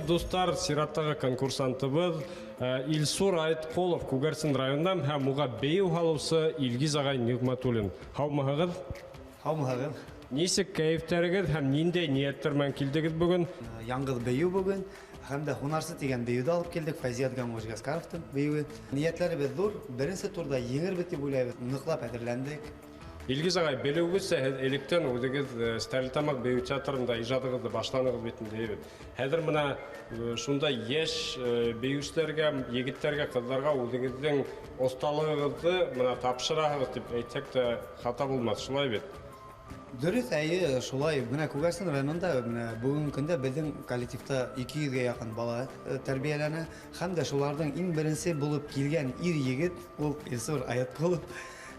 Дуҫтар, сираттағы конкурсантыбыҙ Илсур Айытҡолов Күгәрсен районынан һәм уға бейеү һалыусы Илгиз ағай Ниғмәтуллин. Һаумыһығыҙ? Һаумыһығыҙ. Нисек кәйефтәрегеҙ һәм ниндәй ниәттәр менән килдегеҙ бөгөн? Яңғыҙ бейеү бөгөн һәм дә һунарсы тигән бейеүҙе алып килдек, Фәйзият Гамович Гаскаровтың бейеүе. Ниәтләребеҙ ҙур, беренсе турҙа еңербеҙ тип уйлайбыҙ, ныҡлап әҙерләндек. Илгиз ағай, белеүегеҙсә, һеҙ электән үҙегеҙ Стәрлетамаҡ бейеү театрында ижадығыҙҙы башланығыҙ бит инде, әйбәт. Хәҙер бына шунда йәш бейеүселәргә, егеттәргә, ҡыҙҙарға үҙегеҙҙең оҫталығығыҙҙы бына тапшыраһығыҙ тип әйтһәк тә хата булмаҫ, шулай бит? Дөрөҫ, әйе, шулай. Бына Күгәрсен районында бына бөгөнгө көндә беҙҙең коллективта 200-гә яҡын бала тәрбиәләнә. Һәм дә шуларҙың иң беренсе булып килгән ир егет ул Илсур Айытҡолов.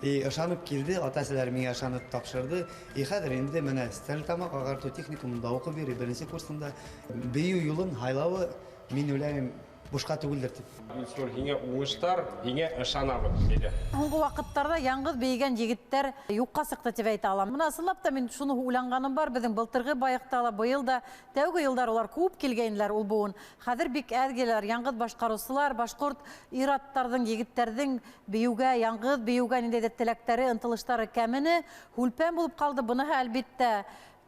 И ышанып килде, ата-әсәләре миңә ышанып тапшырҙы. И хәҙер инде менә Стәрлетамаҡ ағартыу техникумында уҡып йөрөй, беренсе курсында. Бейеү юлын һайлауы, мин уйлайым, бушҡа түгелдер тип. Илсур, һиңә уңыштар, һиңә ышанабыҙ, әйҙә. Һуңғы ваҡыттарҙа яңғыҙ бейегән егеттәр юҡҡа сыҡты тип әйтә алам. Бына ысынлап та мин шуны уйланғаным бар, беҙҙең былтырғы байыҡта ла, быйыл да тәүге йылдар улар күп килгәйнеләр ул быуын. Хәҙер бик әҙ киләләр. Яңғыҙ башҡарыусылар, башҡорт ир-аттарҙың, егеттәрҙең бейеүгә, яңғыҙ бейеүгә ниндәйҙер теләктәре, ынтылыштары кәмене, һүлпән булып ҡалды. Быныһы әлбиттә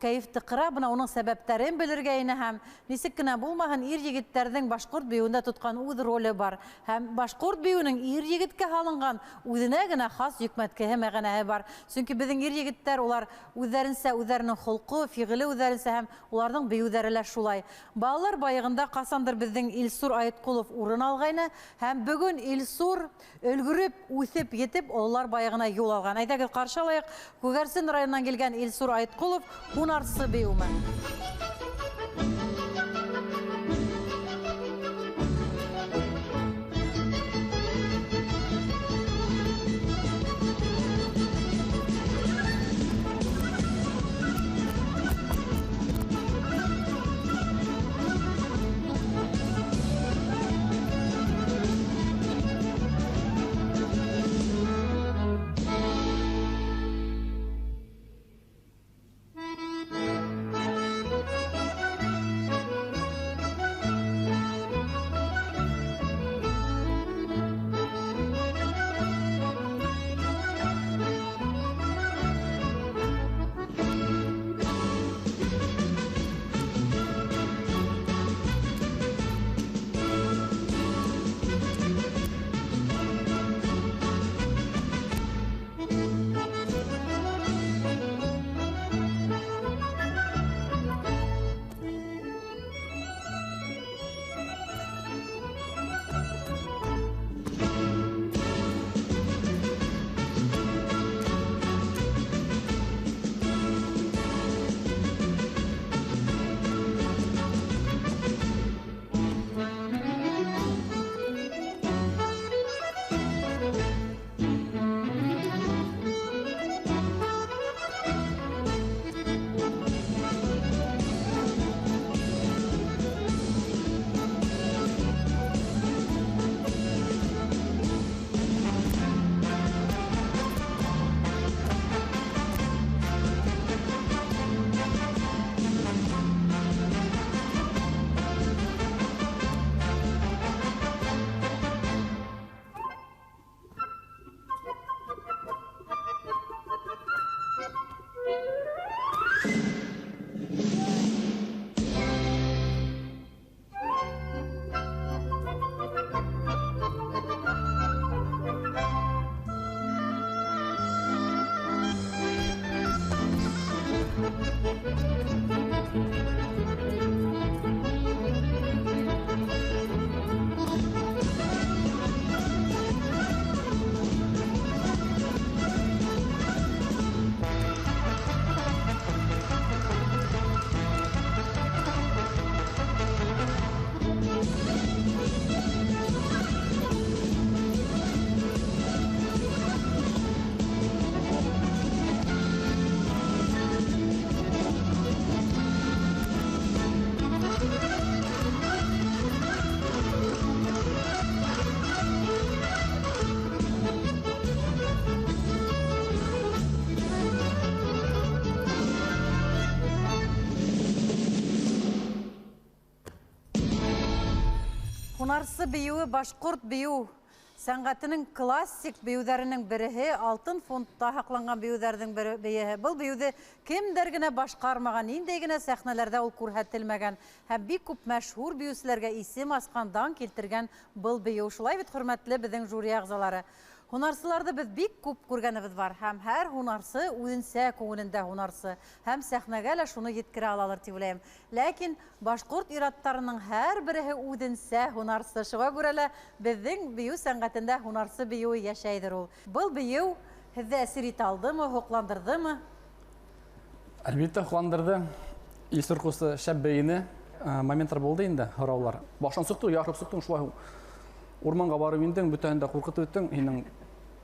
кәйефте ҡыра, бына уның сәбәптәрен белергә ине һәм нисек кенә булмаһын, ир егеттәрҙең башҡорт бейеүендә тотҡан үҙ роле бар. Һәм башҡорт бейеүенең ир егеткә һалынған үҙенә генә хас йөкмәткеһе, мәғәнәһе бар. Сөнки беҙҙең ир егеттәр улар үҙҙәренсә, үҙҙәренең холҡо, фиғеле үҙҙәренсә һәм уларҙың бейеүҙәре лә шулай. Балалар байығында ҡасандыр беҙҙең Илсур Айытҡолов урын алғайны һәм бөгөн Илсур өлгөрөп, үҫеп етеп, ололар байығына юл алған. Әйҙәгеҙ, ҡаршы алайыҡ Күгәрсен районынан килгән Илсур Айытҡолов һунарсы бейеүе. Һунарсы бейеүе башҡорт бейеү сәнғәтенең классик бейеүҙәренең береһе, алтын фондта һаҡланған бейеүҙәрҙең береһе. Был бейеүҙе кемдәр генә башҡармаған, ниндәй генә сәхнәләрҙә ул күрһәтелмәгән һәм бик күп мәшһүр бейеүселәргә исем асҡан, дан килтергән был бейеү. Шулай бит, хөрмәтле беҙҙең жюри ағзалары. Һунарсыларҙы беҙ бик күп күргәнебеҙ бар, һәм һәр һунарсы үҙенсә күңелендә һунарсы, һәм сәхнәгә лә шуны еткерә алалыр тип уйлайым. Ләкин башҡорт ир-аттарының һәр береһе үҙенсә һунарсы. Шуға күрә лә беҙҙең бейеү сәнғәтендә һунарсы бейеүе йәшәйҙер ул. Был бейеү һеҙҙе әсир итә алдымы, һоҡландырҙымы? Әлбиттә, һоҡландырҙы. Илсур ҡусты шәп бейене. Моменттар булды инде, һораулар. Баштан сыҡты, ярып сыҡтың, шулай урманға барып индең, бөтәһен дә ҡурҡытып үттең, һинең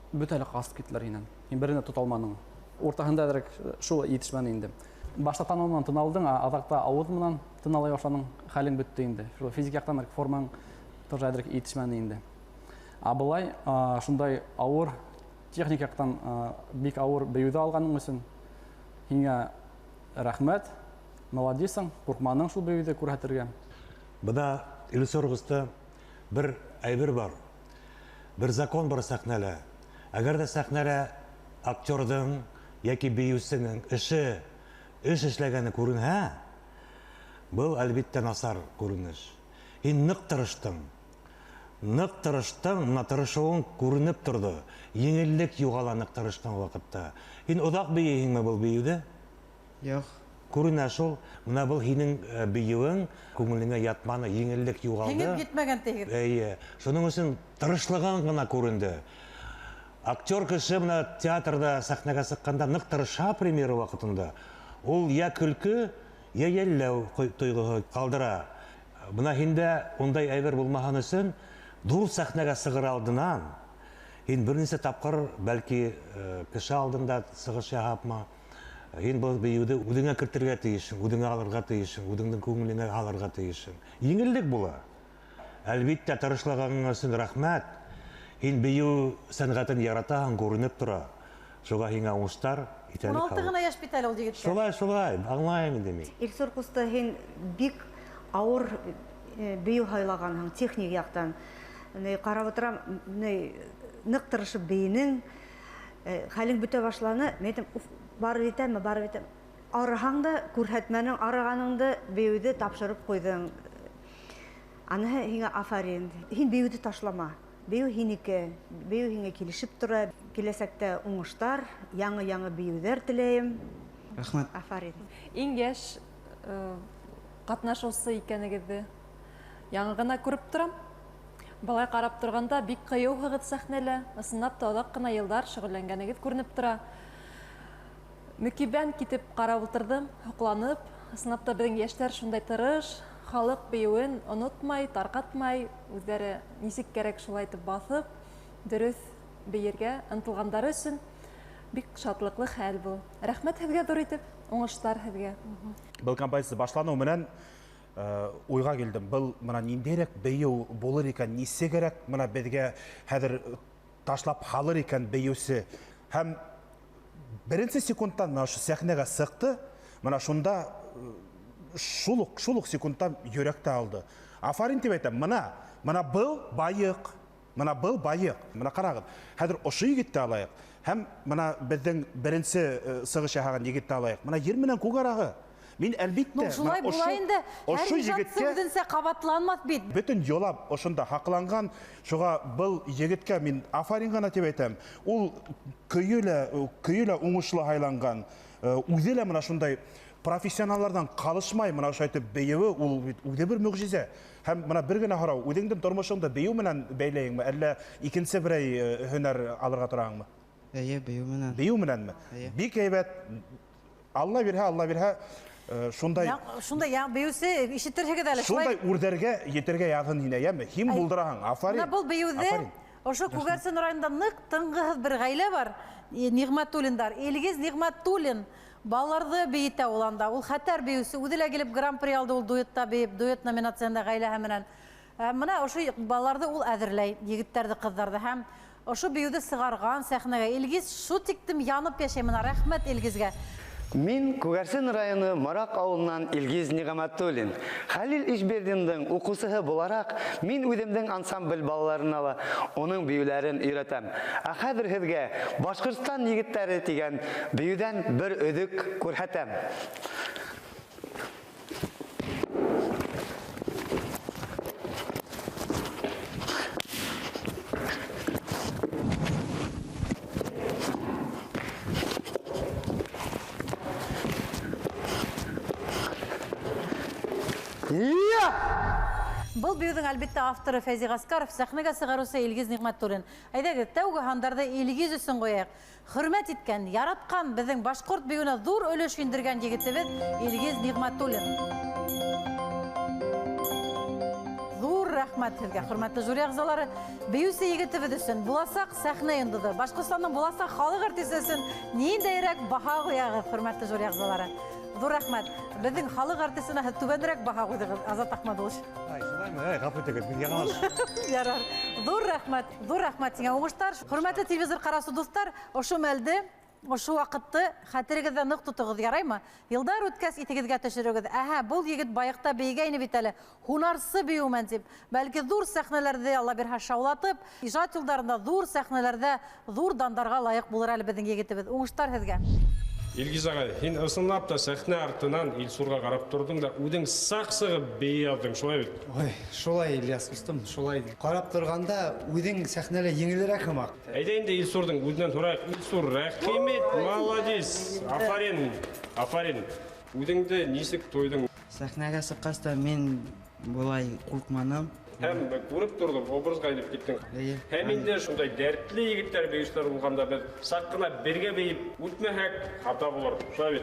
бөтәһе лә ҡасып киттеләр һинән. Һин берен дә тота алманың. Уртаһында әҙерәк шул етешмәне инде. Башта танау менән тын алдың, аҙаҡта ауыҙ менән тын ала башланың, хәлең бөттө инде. Шул физик яҡтан формаң тоже әҙерәк етешмәне инде. Ә былай шундай ауыр техник яҡтан бик ауыр бейеүҙе алғаның өсөн һиңә рәхмәт, молодецсың, ҡурҡманың шул бейеүҙе күрһәтергә. Бына Илсур ҡусты, бер әйбер бар, бер закон бар сәхнәлә. Әгәр ҙә сәхнәлә актерҙың йәки бейеүсенең эше, эш эшләгәне күренһә, был әлбиттә насар күренеш. Һин ныҡ тырыштың, ныҡ тырыштың, мына тырышыуың күренеп торҙо. Еңеллек юғала ныҡ тырышҡан ваҡытта. Һин оҙаҡ бейейһеңме был бейеүҙе? Юҡ. Күренә шул, мына был һинең бейеүең күңелеңә ятманы, еңеллек юғалды. Һеңеп етмәгән тиһегеҙ. Эйе, шуның өсөн тырышлығың ғына күренде. Актер кеше мына театрҙа сәхнәгә сыҡҡанда ныҡ тырыша премьера ваҡытында. Ул йә көлкө, йә йәлләү тойғоһо ҡалдыра. Бына һиндә ундай әйбер булмаһын өсөн ҙур сәхнәгә сығыр алдынан һин бер нисә тапҡыр бәлки кеше алдында сығыш яһапмы, һин был бейеүҙе үҙеңә кертергә тейешһең, үҙеңә алырға тейешһең, үҙеңдең күңелеңә алырға тейешһең. Еңеллек була. Әлбиттә, тырышлығың өсөн рәхмәт. Һин бейеү сәнғәтен яратаһың, күренеп тора. Шуға һиңә уңыштар, иҫәнлек 16 ғына йәш бит әле ул егеткә. Шулай, шулай, аңлайым инде мин. Илсур ҡусты, һин бик ауыр бейеү һайлағанһың техник яҡтан. Ҡарап ултырам, ныҡ тырышып бейенең, хәлең бөтә башланы. Мин әйтәм, уф, барып етәмме, барып етәм. Арыһаң да күрһәтмәнең, арығаныңды бейеүҙе тапшырып ҡуйҙың. Аныһы һиңә афарин. Һин бейеүҙе ташлама. Бейеү һинеке, бейеү һиңә килешеп тора. Киләсәктә уңыштар, яңы-яңы бейеүҙәр теләйем. Рәхмәт. Афарин. Иң йәш ҡатнашыусы икәнегеҙҙе яңы ғына күреп торам. Былай ҡарап торғанда бик ҡыйыуһығыҙ сәхнәлә. Ысынлап та оҙаҡ ҡына йылдар шөғөлләнгәнегеҙ күренеп тора. Мөкиббән китеп ҡарап ултырҙым, һоҡланып. Ысынлап та беҙҙең йәштәр шундай тырыш, халыҡ бейеүен онотмай, тарҡатмай, үҙҙәре нисек кәрәк шулай итеп баҫып, дөрөҫ бейергә ынтылғандары өсөн бик шатлыҡлы хәл был. Рәхмәт һеҙгә ҙур итеп, уңыштар һеҙгә. Был композиция башланыу менән уйға килдем. Был мына ниндәйерәк бейеү булыр икән, нисегерәк мына беҙгә хәҙер ташлап һалыр икән бейеүсе. Һәм беренсе секундтан мына ошо сәхнәгә сыҡты, мына шунда шул уҡ секундтан йөрәкте алды. Афарин тип әйтәм, мына был байыҡ, мына был байыҡ. Мына ҡарағыҙ, хәҙер ошо егетте алайыҡ. Һәм мына беҙҙең беренсе сығыш яһаған егетте алайыҡ. Мына ер менән күк араһы. Мин әлбиттә, Ну, шулай мына була инде. ошо Һәр ижадсы егеткә үҙенсә ҡабатланмаҫ бит. Бөтөн йолап ошонда һаҡланған, шуға был егеткә мин афарин ғына тип әйтәм. Ул көйө лә уңышлы һайланған, үҙе лә мына шундай профессионалларҙан ҡалышмай, мына ошо әйтеп бейеүе, ул бит үҙе бер мөғжизә. Һәм мына бер генә һорау, үҙеңдең тормошоңдо бейеү менән бәйләйеңме, әллә икенсе берәй һөнәр алырға тораһыңмы? Эйе, бейеү менән. Бейеү менәнме? Эйе. Бик һәйбәт. Алла бирһә, Алла бирһә, шундай Шундай яңы бейеүсе ишетерһегеҙ әле, шулай Шундай үрҙәргә етергә яҙһын һиңә, йәме? Һин Ай, булдыраһың, афарин. Мына был бейеүҙе Афарин. ошо Күгәрсен районында ныҡ тынғыһыҙ бер ғаилә бар, Ниғмәтуллиндар. Илгиз Ниғмәтуллин балаларҙы бейетә ул анда. Ул хәтәр бейеүсе, үҙе лә килеп гран-при алды ул дуэтта бейеп, дуэт номинацияһында ғаиләһе менән. Мына ошо балаларҙы ул әҙерләй, егеттәрҙе, ҡыҙҙарҙы. Һәм ошо бейеүҙе сығарған сәхнәгә Илгиз шу тиктем янып йәшәй. Мына рәхмәт Илгизгә. Мин Күгәрсен районы Мараҡ ауылынан Илгиз Ниғмәтуллин. Хәлил Ишбирҙиндың уҡыусыһы булараҡ, мин үҙемдең ансамбль балаларына ла уның бейеүҙәрен өйрәтәм. Ә хәҙер һеҙгә Башҡортостан егеттәре тигән бейеүҙән бер өҙөк күрһәтәм. Был бейеүҙең әлбиттә авторы Фәйзи Ғәскәров, сәхнәгә сығарыусы Илгиз Ниғмәтуллин. Әйҙәгеҙ, тәүге һандарҙы Илгиз өсөн ҡуяйыҡ. Хөрмәт иткән, яратҡан беҙҙең башҡорт бейеүенә ҙур өлөш индергән егетебеҙ Илгиз Ниғмәтуллин. Ҙур рәхмәт һеҙгә, хөрмәтле жюри ағзалары. Бейеүсе егетебеҙ өсөн, буласаҡ сәхнә йондоҙо, Башҡортостандың буласаҡ халыҡ артисы өсөн ниндәйерәк баһа ҡуяғыҙ, хөрмәтле жюри ағзалары? Ҙур рәхмәт. Беҙҙең халыҡ артисына һеҙ түбәнерәк баһа ҡуйҙығыҙ, Азат Ахмадуллович. Ай, шулаймы? Эй, ғәфү итегеҙ, мин яңылыш. Ярар. Ҙур рәхмәт, ҙур рәхмәт һиңә, уңыштар. Хөрмәтле телевизор ҡараусы дуҫтар, ошо мәлде, ошо ваҡытты хәтерегеҙҙә ныҡ тотоғоҙ, яраймы? Йылдар үткәс иҫегеҙгә төшөрөгөҙ. Әһә, был егет байыҡта бейегәйне бит әле, һунарсы бейеү менән тип. Бәлки ҙур сәхнәләрҙе Алла бирһә шаулатып, ижад юлдарында ҙур сәхнәләрҙә ҙур дандарға лайыҡ булыр әле беҙҙең егетебеҙ. Уңыштар һеҙгә. Илгиз ағай, һин ысынлап та сәхнә артынан Илсурға ҡарап торҙоң да, үҙең саҡ сығып бейей алдың, шулай бит? Ой, шулай, Ильяс ҡустым, шулай. Ҡарап торғанда үҙең сәхнәлә еңелерәк һымаҡ. Әйҙә инде Илсурҙың үҙенән һорайыҡ. Илсур, рәхим ит, молодец, афарин, афарин. Үҙеңде нисек тойҙоң? Сәхнәгә сыҡҡас та мин былай ҡурҡманым. Һәм күреп торҙом, образға инеп киттең. Һәм инде шундай дәртле егеттәр, бейеүселәр булғанда беҙ саҡ ҡына бергә бейеп үтмәһәк, хата булыр. Шулай бит?